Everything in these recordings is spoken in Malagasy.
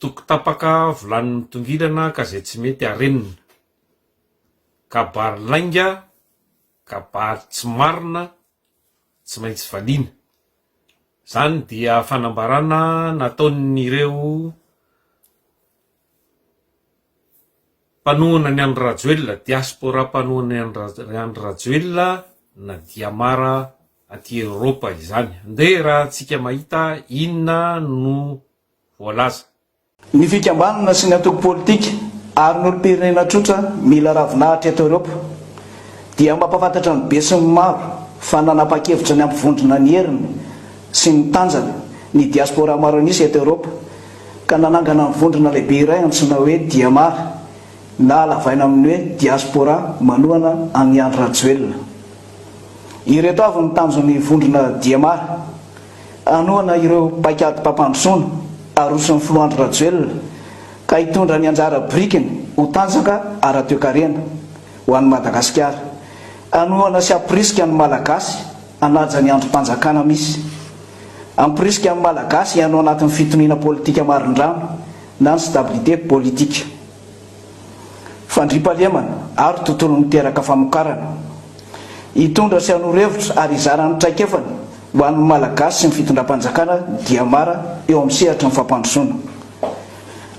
Toko tapaka, vilany mitongilana ka izay tsy mety arenina. Kabary lainga, kabary tsy marina, tsy maintsy valiana. Izany dia fanambarana nataon'ireo Mpanohana an'i Andry Rajoelina, diaspora mpanohana an'i Andry Rajoelina na diamara aty Eoropa izany. Ndeha raha tsika mahita inona no voalaza. Ny fikambanana sy ny antoko politika ary ny olom-pirenena tsotra mila ravinahitra eto Eoropa dia mampahafantatra ny besinimaro fa nanapa-kevitra ny hampivondrona ny heriny sy ny tanjany ny diaspora maro an'isa eto Eoropa ka nanangana ny vondrona lehibe iray antsoina hoe Diamar na halavaina amin'ny hoe Diaspora manohana an'i Andry Rajoelina. Ireto avy ny tanjon'ny vondrona Diamar, hanohana ireo paikadim-pampandrosoana aroson'ny Filoha Andry Rajoelina ka hitondra ny anjara birikiny ho tanjaka ara-toekarena ho an'i Madagasikara, hanohana sy hampirisika ny Malagasy hanaja ny andrim-panjakana misy. Hamporisika ny Malagasy hiaina ao anatin'ny fitoniana politika marindrano na ny stabilité politique. Fandriampahalemana ary tontolo miteraka famokarana. Hitondra sy hanoro hevitra ary hizara ny traikefany ho an'ny Malagasy sy ny fitondram-panjakana Diamara eo amin'ny sehatry ny fampandrosoana.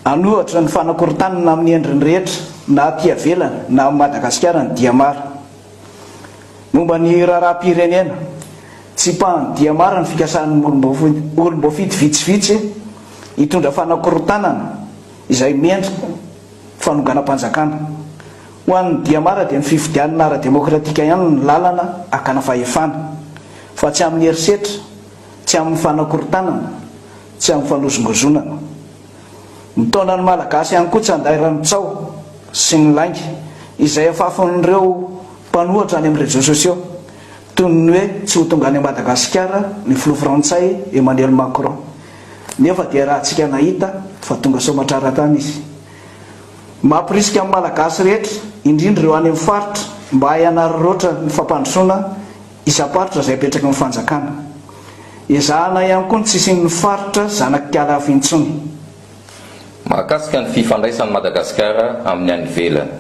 Hanohatra ny fanakorontanana amin'ny endriny rehetra na aty avelany na amin'i Madagasikara ny Diamara. Momba ny raharaham-pirenena, tsipahan'ny Diamar ny fikasan'ny olom-boafidy vitsivitsy hitondra fanakorontanana izay mendrika fanonganam-panjakana. Ho an'ny Diamar dia ny fifidianana ara-demokratika ihany no lalana hakana fahefana, fa tsy amin'ny herisetra, tsy amin'ny fanakorontanana, tsy amin'ny fanozongozonana. Mitaona ny Malagasy ihany koa tsy handairan'ny tsaho sy ny lainga izay afafin'ireo mpanohatra any amin'ny réseaux sociaux, toy ny hoe tsy ho tonga any Madagasikara ny filoha frantsay Emmanuel Macron, nefa dia rahantsika nahita fa tonga soamatrara tany izy. Mampirisika ny Malagasy rehetra, indrindra ireo any amin'ny faritra, mba hahay hanararaotra ny fampandrosoana isam-paritra izay apetraky ny fanjakana. Ezahana ihany koa ny tsy hisian'ny faritra zanak'Ikalafy intsony. Mahakasika ny fifandraisan'i Madagasikara amin'ny any ivelany.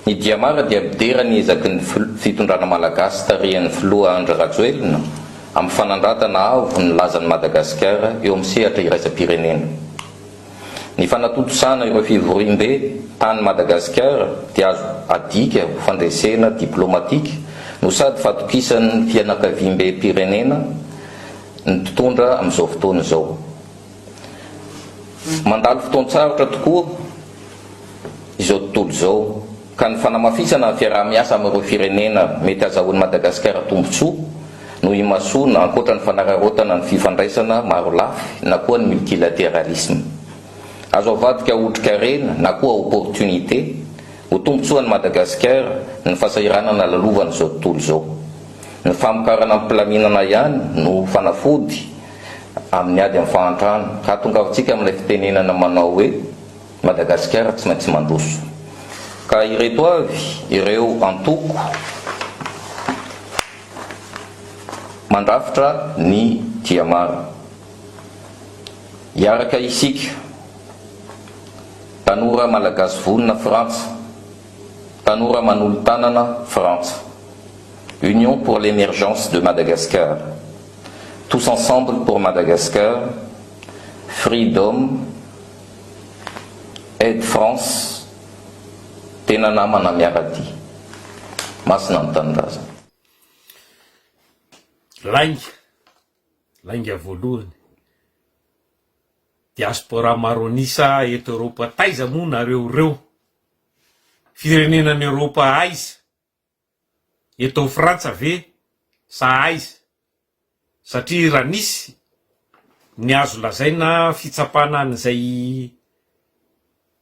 Ny Diamar dia midera ny ezaky ny fitondrana malagasy tarihan'ny filoha Andry Rajoelina amin'ny fanandratana avo ny lazan'i Madagasikara eo amin'ny sehatra iraisam-pirenena. Ny fanatontosana ireo fivoriambe tany Madagasikara dia azo adika ho fandresena diplaomatika no sady fatokisan'ny fianakaviambem-pirenena ny mpitondra amin'izao fotoana izao. Mandalo fotoan-tsarotra tokoa izao tontolo izao ka ny fanamafisana ny fiaraha-miasa amin'ireo firenena mety hazahoan'i Madagasikara tombontsoa no imasoana ankoatra ny fanararaotana ny fifandraisana marolafy na koa ny multilatéralisme. Azo avadika ho otrikarena na koa opportunité ho tombontsoan'i Madagasikara ny fahasahiranana lalovan'izao tontolo izao. Ny famokarana am-pilaminana ihany no fanafody amin'ny ady amin'ny fahantrana. Ka hahatongavantsika amin'ilay fitenenana manao hoe Madagasikara tsy maintsy mandroso. Ka ireto avy ireo antoko mandrafitra ny Diamar. Hiaraka isika, Tanora Malagasy Vonona Frantsa, Tanora Manolo-tanana Frantsa, Union pour l'Emergence de Madagascar, Tous Ensemble pour Madagascar, Freedom, Aide France, Tena namana miara-dia. Masina ny tanindrazana. Lainga, lainga voalohany. Diaspora maro an'isa eto Eoropa taiza moa nareo reo? Firenena any Eoropa aiza? Eto Frantsa ve sa aiza? Satria raha nisy ny azo lazaina fitsapana an'izay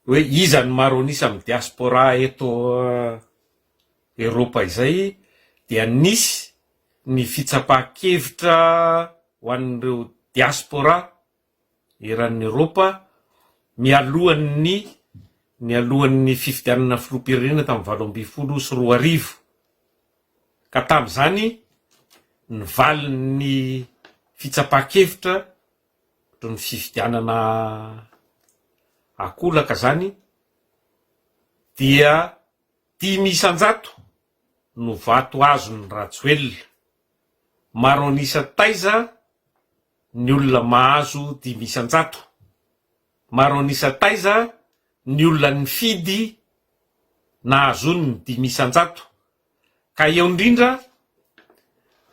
hoe iza ny maro an'isa amin'ny diaspora eto Eropa izay dia nisy ny fitsapan-kevitra ho an'ireo diaspora eran'ny Eropa mialohan'ny nialohan'ny fifidianana filoham-pirenena tamin'ny 2018 ka tamin'izany ny valin'ny fitsapan-kevitra ohatran'ny fifidianana. Akolaka zany dia 5% no vato azon'i Rajoelina. Maro an'isa taiza ny olona mahazo 5%? Maro an'isa taiza ny olona nifidy nahazoany ny 5%? Ka eo indrindra,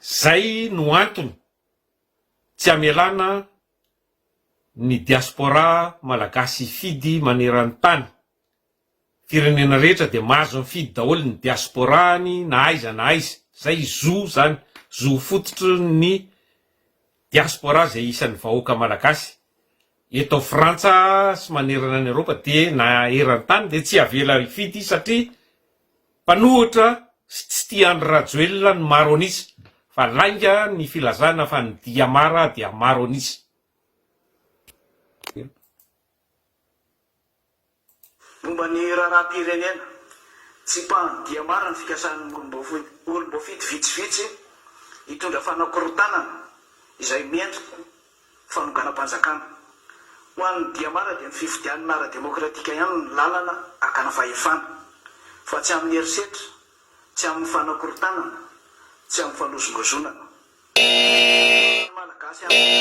zay no antony tsy hamelana ny diaspora malagasy hifidy maneran-tany. Firenena rehetra dia mahazo mifidy daholo ny diaspora-ny na aiza na aiza. Zay zo zany, zo fototry ny diaspora zay isan'ny vahoaka malagasy. Eto Frantsa sy manerana an'i Eropa dia na eran-tany dia tsy avela hifidy satria Mpanohitra sy tsy tia Andry Rajoelina ny maro an'isa, fa lainga ny filazana fa ny Diamara dia maro an'isa. Momba ny raharaham-pirenena, tsipahan'ny Diamara ny fikasan'ny olom-boafidy vitsivitsy hitondra fanakorontanana izay mendrika fanonganam-panjakana. Ho an'ny Diamara dia ny fifidianana ara-demokratika ihany no lalana hakana fahefana, fa tsy amin'ny herisetra, tsy amin'ny fanakorontanana, tsy amin'ny fanozongozonana. Ny Malagasy amin'ny.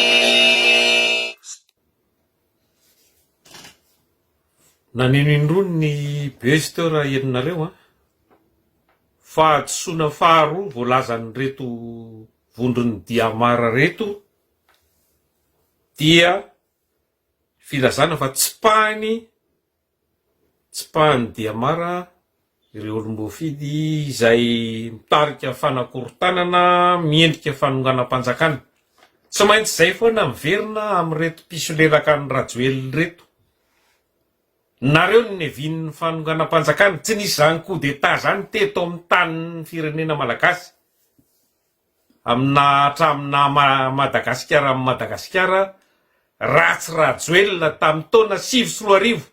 Naneno indroa ny buzz teo raha henonareo an! Fahadisoana faharoa voalazan'ireto vondron'ny Diamar ireto dia filazana fa tsipahiny tsipahan'ny Diamar ireo olom-boafidy izay mitarika fanakorontanana miendrika fanonganam-panjakana. Tsy maintsy izay foana miverina amin'ireto mpisolelaka an'i Rajoelina ireto. Nareo no nevian'ny fanonganam-panjakana, tsy nisy izany coup d'Etat izany teto amin'ny tanin'ny firenena malagasy. Amina hatramin'ny naha Madagasikara an'i Madagasikara, raha tsy Rajoelina tamin'ny taona 2009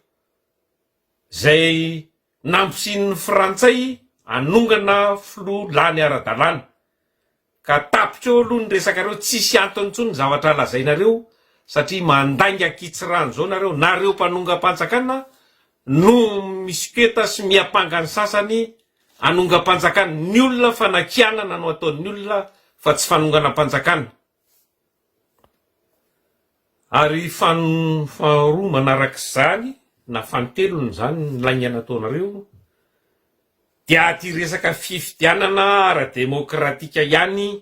izay nampisian'ny frantsay hanongana filoha lany ara-dalàna. Ka tapitra eo aloha ny resakareo, tsisy antony intsony ny zavatra lazainareo satria mandainga ankitsirano zao nareo, nareo mpanongam-panjakana no misoketa sy miampanga ny sasany hanongam-panjakana, ny olona fanakianana no ataon'ny olona fa tsy fanonganam-panjakana. Ary faharoa manarak'izany na fanintelony izany ny lainga nataonareo dia aty resaka fifidianana ara-demokratika ihany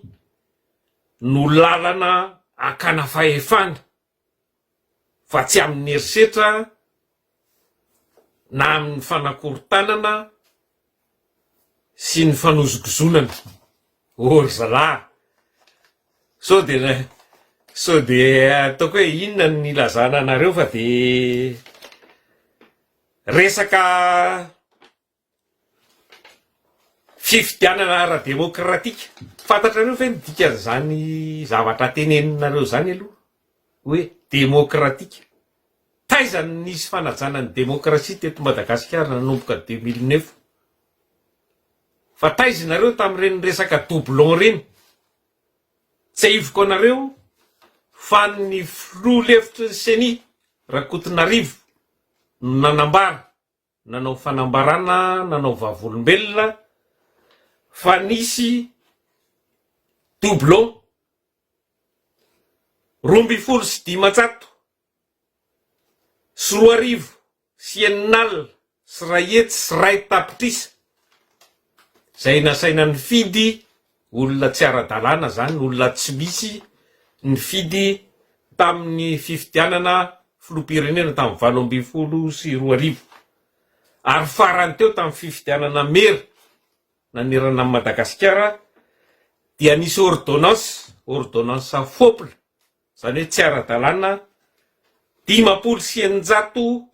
no lalana hakana fahefana fa tsy amin'ny herisetra na amin'ny fanakorontanana sy ny fanozongozonana. Ô ry zalahy! Sao dia sao dia ataoko hoe inona no nilazana anareo fa dia resaka fifidianana ara-demokratika. Fantatrareo ve ny dikan'izany zavatra teneninareo izany aloha hoe demokratika? Taiza no nisy fanajana ny demokrasia teto Madagasikara nanomboka 2009? Fa taiza nareo tamin'ireny resaka doublon ireny? Tsiahiviko anareo fa ny filoha lefitry ny ceni, Rakotonarivo, no nanambara, nanao fanambarana, nanao vavolombelona fa nisy doublon 2012 sy 1061 tapitrisa izay nasaina nifidy olona tsy ara-dalàna izany, olona tsy misy nifidy tamin'ny fifidianana filoham-pirenena tamin'ny 2018 ary farany teo tamin'ny fifidianana mera nanerana an'i Madagasikara dia nisy ordonnance, ordonnance fôpla Izany hoe tsy ara-dalàna 650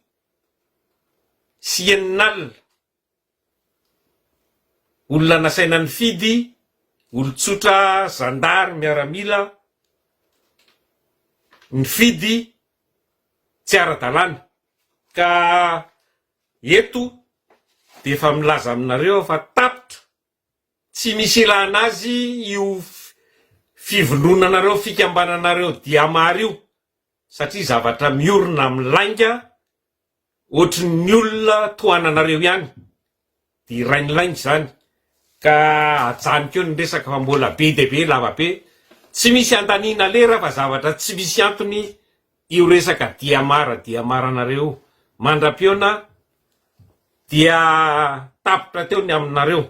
olona nasaina nifidy, olon-tsotra, zandary, miaramila, nifidy tsy ara-dalàna. Ka eto dia efa milaza aminareo aho fa tapitra Tsy misy ilana azy io fivondronanareo fikambananareo Diamar io satria zavatra miorina amin'ny lainga. Ohatry ny olona tohananareo ihany. Dia rainilainga izany. Ka ajanoko eo ny resaka fa mbola be dia be, lava be. Tsy misy andaniana lera fa zavatra tsy misy antony io resaka diamara diamara-nareo io. Mandra-pihaona dia tapitra teo ny aminareo.